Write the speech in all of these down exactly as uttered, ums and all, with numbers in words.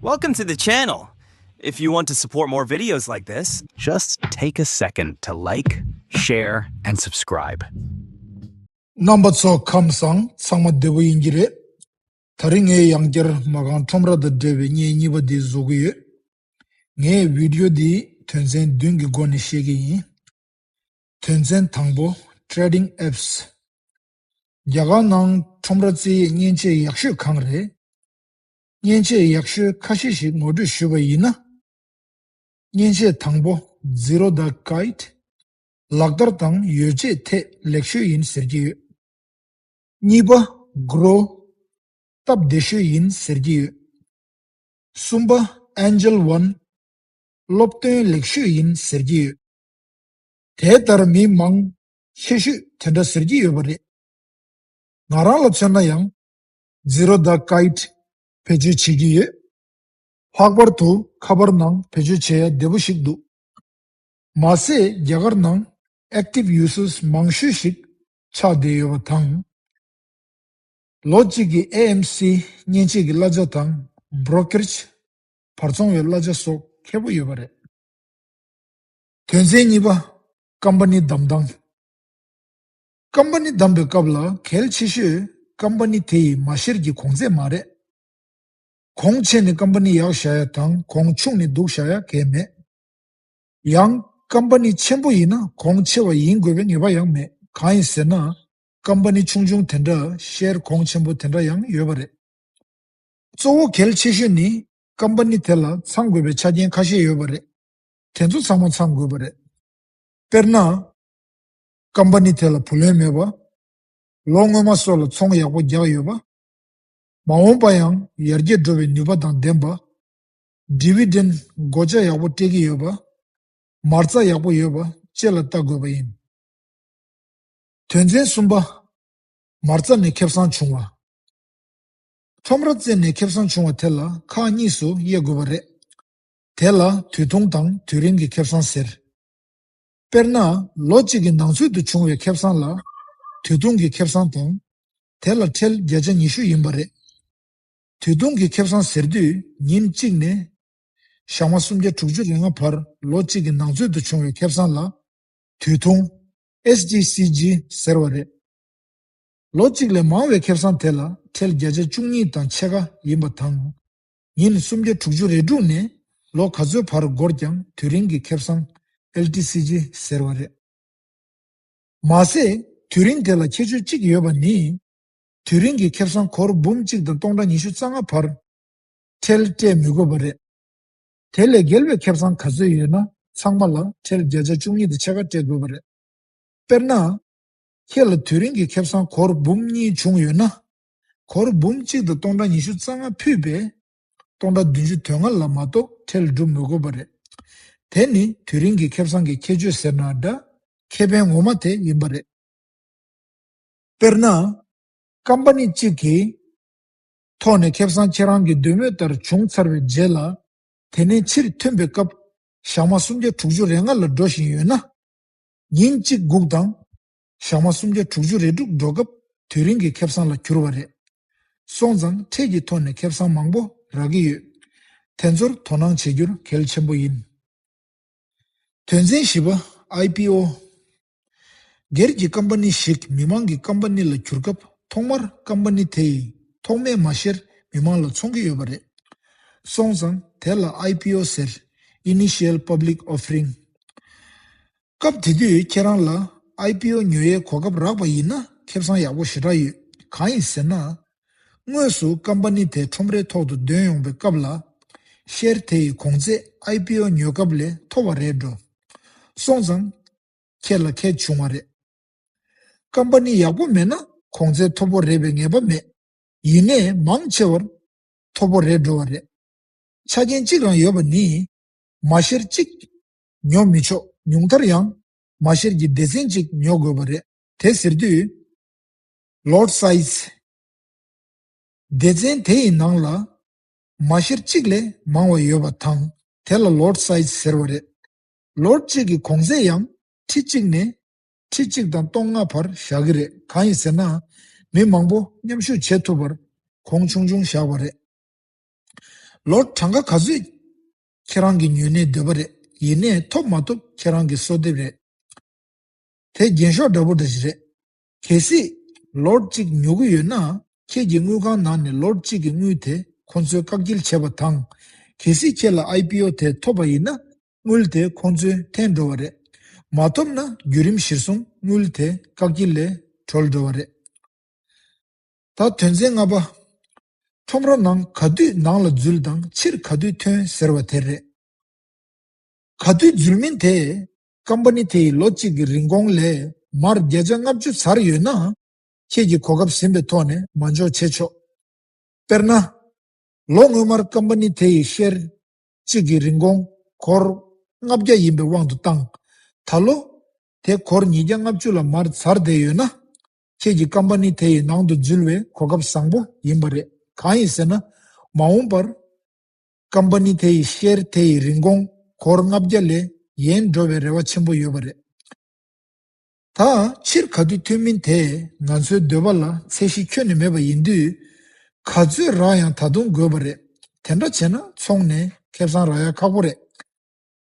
Welcome to the channel. If you want to support more videos like this, just take a second to like, share, and subscribe. རྣམ་པ་ཚོ་ཁམས་བཟང་། ཚང་མ་བདེ་པོ་ཡིན་གྱི་རེད། དེ་རིང་ངས་ཡང་བསྐྱར་མ་རྐང་ཁྲོམ་ར་དང་འབྲེལ་བའི་བརྙན་གཉིས་པ་འདི་བཟོ་གི་ཡོད། ངས་བི་ཌིའོ་འདི་དོན་ཚན་བདུན་གྱི་སྒོ་ནས་བཤད་ཀྱི་ཡིན། དོན་ཚན་དང་པོ། Trading Apps། རྒྱ་གར་ནང་ཁྲོམ་ར་རྩེ་ཡི་མཉེན་ཆས་ཡག་ཤོས་གང་རེད། མཉེན་ཆས་ཡག་ཤོས་ཁ་ཤས་ཤིག་ངོ་སྤྲོད་ཞུས་པ་ཡིན་ན། མཉེན་ཆས་དང་པོ། Zerodha Kite། ལག་བསྟར་དང་ཡོ་བྱད་ཐད་ལེགས་ཤོས་ཡིན་ཟེར་གྱི་ཡོད། གཉིས་པ། Grow། སྟབས་བདེ་ཤོས་ཡིན་ཟེར་གྱི་ཡོད། གསུམ་པ། Angel One། སློབ་སྟོན་ལེགས་ཤོས་ཡིན་ཟེར་གྱི་ཡོད། དེ་ལྟར་མི་མང་ཆེ་ཤོས་དེ་འདྲ་ཟེར་གྱི་ཡོད་པ་རེད། ང་རང་ལ་མཚོན་ན་ཡང་། Zerodha Kite། བེད་སྤྱོད་བྱེད་ཀྱི་ཡོད། ལྷག་པར་དུ་ཁ་པར་ནང་བེད་སྤྱོད་བྱེད་ཡ་བདེ་པོ་ཞིག་འདུག་མ་ཟད་རྒྱ་གར་ནང་active users མང་ཤོས་ཤིག་ཆགས་བསྡད་ཡོད་པ་དང་། ལོ་གཅིག་གི་ཨེ་ཨེམ་སི་མཉེན་ཆས་ཀྱི་གླ་ཆ་དང་brokerage བར་ཚོང་བའི་གླ་ཆ་སོགས་ཁེ་པོ་ཡོད་པ་རེད། དོན་ཚན་གཉིས་པ། ཀམ་པ་ནི་བདམས་སྟངས། ཀམ་པ་ནི་བདམས་པའི་སྐབས་ལ་གལ་ཆེ་ཤོས་ཀམ་པ་ནི་དེ་ཡི་མ་ཤེར་གྱི་གོང་ཚད་མ་རེད། གོང་ཆེ་ནས་ཀམ་པ་ནི་ཡག་བཞག་ཡ་དང་གོང་ཆུང་ནས་སྡུག་བཞག་ཡ་གང་ཡང་མེད། ཡང་ཀམ་པ་ནི་ཆེན་པོ་ཡིན་ན་གོང་ཆེ་བ་ཡིན་དགོས་པའི་ངེས་པ་ཡང་མེད། གང་ཡིན་ཟེར་ན། ཀམ་པ་ནི་ཆུང་ཆུང་དེ་འདྲ་ཤེར་གོང་ཆེན་པོ་དེ་འདྲ་ཡང་ཡོད་པ་རེད། གཙོ་བོ་གལ་ཆེ་ཤོས་ནི་ཀམ་པ་ནི་དེ་ལ་ཚང་དགོས་པའི་ཆ་རྐྱེན་ཁ་ཤས་ཡོད་པ་རེད། དེ་ཚོ་ཚང་མ་ཚང་དགོས་པ་རེད། དཔེར་ན། ཀམ་པ་ནི་དེ་ལ་བུ་ལོན་མེད་པ། ལོ་སྔོན་མ་སོགས་ལ་ཚོང་ཡག་པོ་རྒྱག་ཡོད་པ། མ་འོངས་པ་ཡང་ཡར་རྒྱས་འགྲོ་བའི་ནུས་པ་དང་ལྡན་པ། ཌི་བི་ཌེན་བགོ་བཤའ་ཡག་པོ་སྤྲད་ཀྱི་ཡོད་པ། མ་རྩ་ཡག་པོ་ཡོད་པ་བཅས་ལ་ལྟ་དགོས་པ་ཡིན། དོན་ཚན་གསུམ་པ། མ་རྩ་ནས་ཁེ་བཟང་བྱུང་བ། ཁྲོམ་ར་རྩེ་ནས་ཁེ་བཟང་བྱུང་བ་དེ་ལ་ཁག་གཉིས་སུ་དབྱེ་དགོས་པ་རེད། དེ་ལ་དུས་ཐུང་དང་དུས་རིང་གི་ཁེ་བཟང་ཟེར། དཔེར་ན། ལོ་གཅིག་གི་ནང་ཚུད་དུ་བྱུང་བའི་ཁེ་བཟང་ལ་དུས་ཐུང་གི་ཁེ་བཟང་དང་། དེ་ལ་ཁྲལ་བརྒྱ་ཆ་ཉི་ཤུ་ཡིན་པ་རེད། དུས་ཐུང་གི་ཁེ་བཟང་ཟེར་དུས་ཉིན་གཅིག་ནས་ཞག་མ་སུམ་བརྒྱ་དྲུག་ཅུ་རེ་ལྔ་བར་ལོ་གཅིག་གི་ནང་ཚུད་དུ་བྱུང་བའི་ཁེ་བཟང་ལ་དུས་ཐུང་། ཨེས་ཌི་སི་ཇི་ཟེར་བ་རེད། ལོ་གཅིག་ལས་མང་བའི་ཁེ་བཟང་དེ་ལ་ཁྲལ་བརྒྱ་ཆ་བཅུ་གཉིས་དང་ཕྱེད་ཀ་ཡིན་པ་དང་། ཉིན་སུམ་བརྒྱ་དྲུག་ཅུ་རེ་དྲུག་ནས་ལོ་ག་ཚོད་བར་འགོར་ཀྱང་དུས་རིང་གི་ཁེ་བཟང་། ཨེལ་ཊི་སི་ཇི་ཟེར་བ་རེད། མ་ཟད་དུས་རིང་དེ་ལ་ཁྱད་ཆོས་གཅིག་ཡོད་པ་ནི། དུས་རིང་གི་ཁེ་བཟང་སྒོར་འབུམ་གཅིག་དང་སྟོང་ཕྲག་ཉི་ཤུ་རྩ་ལྔ་བར་ཁྲལ་སྤྲད་མི་དགོས་པ་རེད། དེ་ལས་བརྒལ་བའི་ཁེ་བཟང་ག་ཚོད་ཡོད་ན་ཚང་མ་ལ་ཁྲལ་བརྒྱ་ཆ་བཅུ་གཉིས་དང་ཕྱེད་ཀ་སྤྲད་དགོས་པ་རེད། དཔེར་ན། ཁྱེད་ལ་དུས་རིང་གི་ཁེ་བཟང་སྒོར་འབུམ་གཉིས་བྱུང་ཡོད་ན། སྒོར་འབུམ་གཅིག་དང་སྟོང་ཕྲག་ཉི་ཤུ་རྩ་ལྔ་ཕུད་པའི་སྟོང་ཕྲག་བདུན་ཅུ་དོན་ལྔ་ལ་མ་གཏོགས་ཁྲལ་སྒྲུབ་མི་དགོས་པ་རེད། དེ་ནི་དུས་རིང་གི་ཁེ་བཟང་གི་ཁྱད་ཆོས་ཟེར་ན་འདྲ། ཁེ་ཕན་ངོ་མ་དེ་ཡིན་པ་རེད། དཔེར་ན། ཀམ་པ་ནི་གཅིག་གིས་ཐོག་ནས་ཁེ་བཟང་ཁྱེད་རང་གི་འདོད་མོས་ལྟར་བྱུང་ཚར་བའི་རྗེས་ལ། དེ་ནས་ཕྱིར་ཐོན་པའི་སྐབས་ཞག་མ་སུམ་བརྒྱ་དྲུག་ཅུ་རེ་ལྔ་ལ་འགྲོ་བཞིན་ཡོད་ན། ཉིན་གཅིག་སྒུག་དང་། ཞག་མ་སུམ་བརྒྱ་དྲུག་ཅུ་རེ་དྲུག་འགྲོ་སྐབས་དུས་རིང་གི་ཁེ་བཟང་ལ་གྱུར་བ་རེད། སོང་ཙང་ཁྲལ་གྱི་ཐོག་ནས་ཁེ་བཟང་མང་པོ་རག་གི་ཡོད། དེ་ཚོར་དོ་སྣང་བྱེད་རྒྱུར་གལ་ཆེན་པོ་ཡིན། དོན་ཚན་བཞི་པ། ཨའི་པི་ཨོ། སྒེར་གྱི་ཀམ་པ་ནི་ཞིག་མི་མང་གི་ཀམ་པ་ནི་ལ་གྱུར་སྐབས་ཐོག་མར་ཀམ་པ་ནི་དེ་ཡི་ཐོག་མའི་མ་ཤེར་མི་མང་ལ་འཚོང་གི་ཡོད་པ་རེད། སོང་ཙང་དེ་ལ་ཨའི་པི་ཨོ་ཟེར། Initial Public Offering། སྐབས་དེ་དུས་ཁྱེད་རང་ལ་ཨའི་པི་ཨོ་ཉོ་ཡའི་གོ་སྐབས་རག་པ་ཡིན་ན་ཁེ་བཟང་ཡག་པོ་ཞེ་དྲག་ཡོད། གང་ཡིན་ཟེར་ན། དངོས་སུ་ཀམ་པ་ནི་དེ་ཁྲོམ་རའི་ཐོག་ཏུ་འདོན་ཡོང་པའི་སྐབས་ལ། ཤེར་དེ་ཡི་གོང་ཚད་ཨའི་པི་ཨོ་ཉོ་སྐབས་ལས་མཐོ་བ་རེད་འགྲོ། སོང་ཙང་། ཁྱེད་ལ་ཁེ་བྱུང་བ་རེད། ཀམ་པ་ནི་ཡག་པོ་མེད་ན་གོང་ཚད་མཐོ་པོ་རེད་པའི་ངེས་པ་མེད། ཡིན་ནའི་མང་ཆེ་བར་མཐོ་པོ་རེད་འགྲོ་བ་རེད། ཆ་རྐྱེན་གཅིག་རང་ཡོད་པ་ནི། མ་ཤེར་གཅིག་ཉོ་མི་ཆོག་ཉུང་མཐར་ཡང་མ་ཤེར་གྱི་སྡེ་ཚན་གཅིག་ཉོ་དགོས་པ་རེད། དེ་ཟེར་དུས། Lot Size། སྡེ་ཚན་དེ་ཡི་ནང་ལ་མ་ཤེར་གཅིག་ལས་མང་བ་ཡོད་པ་དང་དེ་ལ་Lot Size ཟེར་བ་རེད། ལོཊ་གཅིག་གི་གོང་ཚད་ཡང་ཁྲི་གཅིག་ནས་ཁྲི་གཅིག་དང་སྟོང་ལྔ་བར་བཞག་གི་རེད། གང་ཡིན་ཟེར་ན། མི་མང་པོ་མཉམ་ཞུགས་བྱེད་ཐུབ་པར་གོང་ཆུང་ཆུང་བཞག་པ་རེད། ལོ་གྲངས་ཀ་ག་ཚོད་ཁྱེད་རང་གི་ཉོས་ནས་སྡོད་པ་རེད། ཡིན་ནའི་ཐོབ་མ་ཐོབ་ཁྱེད་རང་གི་གསོལ་འདེབས་རེད། དེ་རྒྱན་ཤོག་འདྲ་པོ་འདྲ་ཞིག་རེད། གལ་སྲིད་ལོཊ་གཅིག་ཉོ་གི་ཡོད་ན། ཁྱེད་ཀྱི་དངུལ་ཁང་ནང་ནས་ལོཊ་གཅིག་གི་དངུལ་དེ་ཁོང་ཚོས་བཀག་སྐྱིལ་བྱས་པ་དང་། གལ་སྲིད་ཁྱེད་ལ་ཨའི་པི་ཨོ་དེ་ཐོབ་པ་ཡིན་ན། དངུལ་དེ་ཁོང་ཚོས་འཐེན་འགྲོ་བ་རེད། མ་ཐོབ་ན་བརྒྱུད་རིམ་གཞིར་བཟུང་དངུལ་དེ་བཀག་སྐྱིལ་ལས་གྲོལ་འགྲོ་བ་རེད། ད་དོན་ཚན་ལྔ་པ། ཁྲོམ་ར་ནང་ག་དུས་ནང་ལ་འཛུལ་དང་ཕྱིར་ག་དུས་ཐོན་ཟེར་བ་དེ་རེད། ག་དུས་འཛུལ་མིན་དེ་ཀམ་པ་ནི་དེ་ཡི་ལོ་གཅིག་གི་རིན་གོང་ལས་མར་བརྒྱ་ཆ་ལྔ་བཅུ་ཚར་ཡོད་ན། ཁྱེད་ཀྱི་གོ་སྐབས་ཟིན་པའི་ཐོག་ནས་མ་འཇོག་བྱེད་ཆོག་དཔེར་ན། ལོ་སྔོན་མར་ཀམ་པ་ནི་དེ་ཡི་ཤེར་གཅིག་གི་རིན་གོང་སྒོར་ལྔ་བརྒྱ་ཡིན་པའི་དབང་དུ་བཏང་། ད་ལོ་དེ་སྒོར་ཉིས་བརྒྱ་ལྔ་བཅུ་ལ་མར་ཚར་བསྡད་ཡོད་ན། ཁྱེད་ཀྱི་ཀམ་པ་ནི་དེ་ཡི་ནང་དུ་འཛུལ་བའི་གོ་སྐབས་བཟང་པོ་ཡིན་པ་རེད། གང་ཡིན་ཟེར་ན། མ་འོངས་པར་ཀམ་པ་ནི་དེ་ཡི་ཤེར་དེ་ཡི་རིན་གོང་སྒོར་ལྔ་བརྒྱ་ལས་ཡན་འགྲོ་བའི་རེ་བ་ཆེན་པོ་ཡོད་པ་རེད། ད་ཕྱིར་ག་དུས་ཐོན་མིན་དེ་ང་ཚོའི་འདོད་པ་ལ་ཚད་གཞི་ཁྱོན་ནས་མེད་པ་ཡིན་དུས། ག་ཚོད་རག་ཡང་ད་དུང་དགོས་པ་རེད། དེ་འདྲ་བྱས་ན་ཚོང་ནས་ཁེ་བཟང་རག་ཡ་ཁག་པོ་རེད།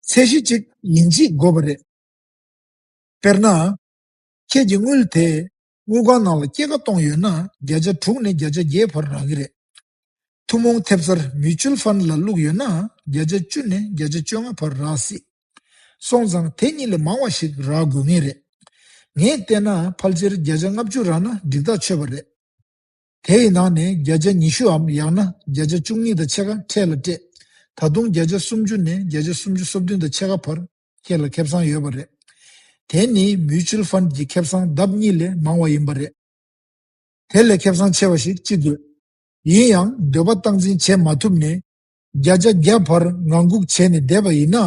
ཚད་གཞི་གཅིག་ཡིན་གཅིག་དགོས་པ་རེད། དཔེར་ན། ཁྱེད་ཀྱི་དངུལ་དེ་དངུལ་ཁང་ནང་ལ་སྐྱེད་ཀ་གཏོང་ཡོད་ན། བརྒྱ་ཆ་དྲུག་ནས་བརྒྱ་ཆ་བརྒྱད་བར་རག་གི་རེད། ཐུན་མོང་ཐེབས་རྩར་མིའུ་ཅུལ་ཕན་ལ་བླུགས་ཡོད་ན། བརྒྱ་ཆ་བཅུ་ནས་བརྒྱ་ཆ་བཅོ་ལྔ་བར་རག་སྲིད། སོང་ཙང་དེ་གཉིས་ལས་མང་བ་ཞིག་རག་དགོས་ངེས་རེད། ངས་བལྟས་ན་ཕལ་ཆེར་བརྒྱ་ཆ་ལྔ་བཅུ་རག་ན་འགྲིག་ཐག་ཆོད་པ་རེད། དེ་ཡི་ནང་ནས་བརྒྱ་ཆ་ཉི་ཤུའམ་ཡང་ན་བརྒྱ་ཆ་བཅུ་གཉིས་དང་ཕྱེད་ཀ་འཕྲལ་ལ་སྤྲད། ད་དུང་བརྒྱ་ཆ་སུམ་ཅུ་ནས་བརྒྱ་ཆ་སུམ་ཅུ་སོ་བདུན་དང་ཕྱེད་ཀ་བར་ཁྱེད་ལ་ཁེ་བཟང་ཡོད་པ་རེད། དེ་ནི་མིའུ་ཅུལ་ཕན་གྱི་ཁེ་བཟང་ལྡབ་གཉིས་ལས་མང་བ་ཡིན་པ་རེད། དེ་ལས་ཁེ་བཟང་ཆེ་བ་ཞིག་ཅི་དགོས། ཡིན་ཡང་འདོད་པ་སྟངས་འཛིན་བྱེད་མ་ཐུབ་ནས་བརྒྱ་ཆ་བརྒྱ་བར་ངང་སྒུག་བྱས་ནས་བསྡད་པ་ཡིན་ན།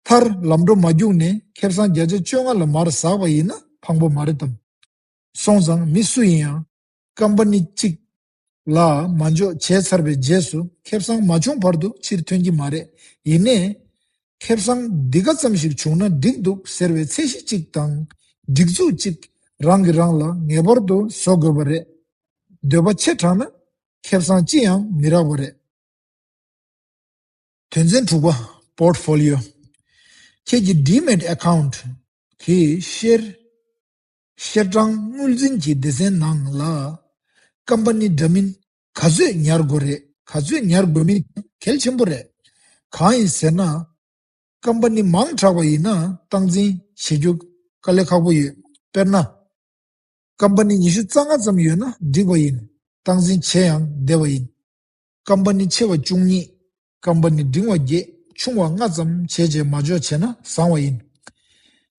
མཐར་ལམ་འགྲོ་མ་རྒྱུགས་ནས་ཁེ་བཟང་བརྒྱ་ཆ་བཅོ་ལྔ་ལ་མར་ཟགས་པ་ཡིན་ན་ཕངས་པོ་མ་རེད་དམ། སོང་ཙང་མི་སུ་ཡིན་ཡང་ཀམ་པ་ནི་གཅིག་ལ་མ་འཇོག་བྱས་ཚར་བའི་རྗེས་སུ་ཁེ་བཟང་མ་བྱུང་བར་དུ་ཕྱིར་ཐོན་གྱི་མ་རེད། ཡིན་ནའི། ཁེ་བཟང་འདི་ག་ཙམ་ཞིག་བྱུང་ན་འགྲིག་འདུག་ཟེར་བའི་ཚད་གཞི་གཅིག་དང་སྒྲིག་འཛུགས་གཅིག་རང་གིས་རང་ལ་ངེས་པར་དུ་བཟོ་དགོས་པ་རེད། འདོད་པ་ཆེ་དྲགས་ན་ཁེ་བཟང་ཅི་ཡང་མི་རག་པ་རེད། དོན་ཚན་དྲུག་པ། པོར་ཊི་ཕོ་ལི་ཡོ། ཁྱེད་ཀྱི་ཌི་མེཊ་ཨེ་ཁའུན་ཊི་གི་ཤེར་ཤེར་གྲངས་དངུལ་འཛིན་གྱི་སྡེ་ཚན་ནང་ལ་ཀམ་པ་ནི་འདྲ་མིན་ག་ཚོད་ཉར་དགོས་རེད། ག་ཚོད་ཉར་དགོས་མིན་གལ་ཆེན་པོ་རེད། གང་ཡིན་ཟེར་ན། ཀམ་པ་ནི་མང་དྲགས་པ་ཡིན་ན་སྟངས་འཛིན་བྱེད་རྒྱུ་དཀའ་ལས་ཁག་པོ་ཡོད། དཔེར་ན། ཀམ་པ་ནི་ཉི་ཤུ་རྩ་ལྔ་ཙམ་ཡོད་ན་འགྲིག་པ་ཡིན། སྟངས་འཛིན་བྱས་ཡང་བདེ་བ་ཡིན། ཀམ་པ་ནི་ཆེ་བ་བཅུ་གཉིས། ཀམ་པ་ནི་འབྲིང་བ་བརྒྱད། ཆུང་བ་ལྔ་ཙམ་བྱས་རྗེས་མ་འཇོག་བྱས་ན་བཟང་བ་ཡིན།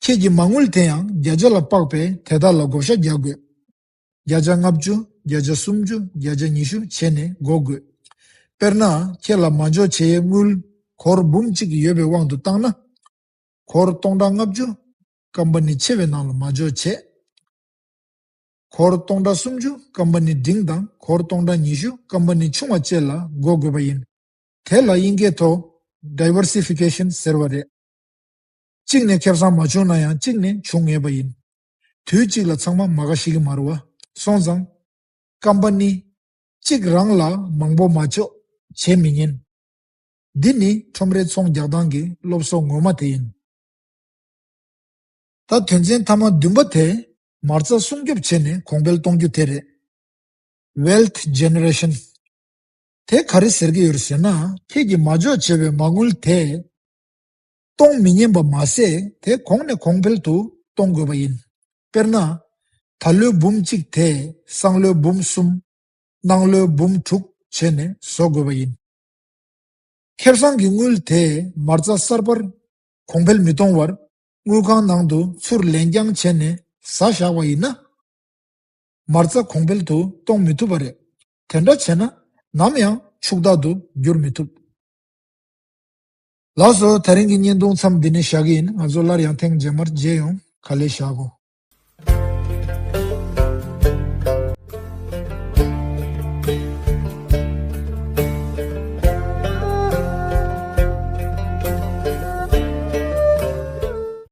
ཁྱེད་ཀྱི་མ་དངུལ་དེ་ཡང་བརྒྱ་ཆ་ལ་དཔག་པའི་དེ་དག་ལ་བགོ་བཤའ་རྒྱག་དགོས། བརྒྱ་ཆ་ལྔ་བཅུ། བརྒྱ་ཆ་སུམ་ཅུ། བརྒྱ་ཆ་ཉི་ཤུ་བྱས་ནས་བགོ་དགོས། དཔེར་ན། ཁྱེད་ལ་མ་འཇོག་བྱེད་ཡའི་དངུལ་སྒོར་འབུམ་གཅིག་ཡོད་པའི་དབང་དུ་བཏང་ན། སྒོར་སྟོང་ཕྲག་ལྔ་བཅུ་ཀམ་པ་ནི་ཆེ་བའི་ནང་ལ་མ་འཇོག་བྱས། སྒོར་སྟོང་ཕྲག་སུམ་ཅུ་ཀམ་པ་ནི་འབྲིང་དང་སྒོར་སྟོང་ཕྲག་ཉི་ཤུ་ཀམ་པ་ནི་ཆུང་བ་བཅས་ལ་བགོ་དགོས་པ་ཡིན། དེ་ལ་དབྱིན་སྐད་ཐོག་ཌའི་ཝར་སི་ཕི་ཀེ་ཤན་ཟེར་བ་རེད། གཅིག་ནས་ཁེ་བཟང་མ་བྱུང་ན་ཡང་གཅིག་ནས་བྱུང་ངེས་པ་ཡིན། དུས་གཅིག་ལ་ཚང་མ་མ་དགའ་ཤེས་ཀྱི་མ་རེད་བ། སོང་ཙང་། ཀམ་པ་ནི་གཅིག་རང་ལ་མང་པོ་མ་འཇོག་བྱེད་མི་ཉན། འདི་ནི་ཁྲོམ་རའི་ཚོང་རྒྱག་སྟངས་ཀྱི་སློབ་གསོ་ངོ་མ་དེ་ཡིན། ད་དོན་ཚན་མཐའ་མ་བདུན་པ་དེ། མ་རྩ་སྲུང་སྐྱོབ་བྱས་ནས་གོང་འཕེལ་གཏོང་རྒྱུ་དེ་རེད། Wealth Generation། དེ་ག་རེ་ཟེར་གྱི་ཡོད་ཟེར་ན། ཁྱེད་ཀྱིས་མ་འཇོག་བྱས་པའི་མ་དངུལ་དེ་གཏོང་མི་ཉན་པ་མ་ཟད། དེ་གོང་ནས་གོང་འཕེལ་དུ་གཏོང་དགོས་པ་ཡིན། དཔེར་ན། ད་ལོའི་འབུམ་གཅིག་དེ་སང་ལོའི་འབུམ་གསུམ། གནངས་ལོའི་འབུམ་དྲུག་བྱས་ནས་བཟོ་དགོས་པ་ཡིན། ཁེ་བཟང་གི་དངུལ་དེ་མ་རྩ་གསར་པར་གོང་འཕེལ་མི་གཏོང་བར་དངུལ་ཁང་ནང་དུ་ཚུར་ལེན་རྐྱང་བྱས་ནས་ཟ་བཞག་པ་ཡིན་ན། མ་རྩ་གོང་འཕེལ་དུ་གཏོང་མི་ཐུབ་པ་རེད། དེ་འདྲ་བྱས་ན་ནམ་ཡང་ཕྱུག་བདག་ཏུ་འགྱུར་མི་ཐུབ། ལགས་སོ། དེ་རིང་གི་བརྙན་ཐུང་མཚམས་འདི་ནས་བཞག་གི་ཡིན། ང་ཚོ་སླར་ཡང་ཐེངས་རྗེས་མར་མཇལ་ཡོང་། ག་ལེར་བཞག་གོ།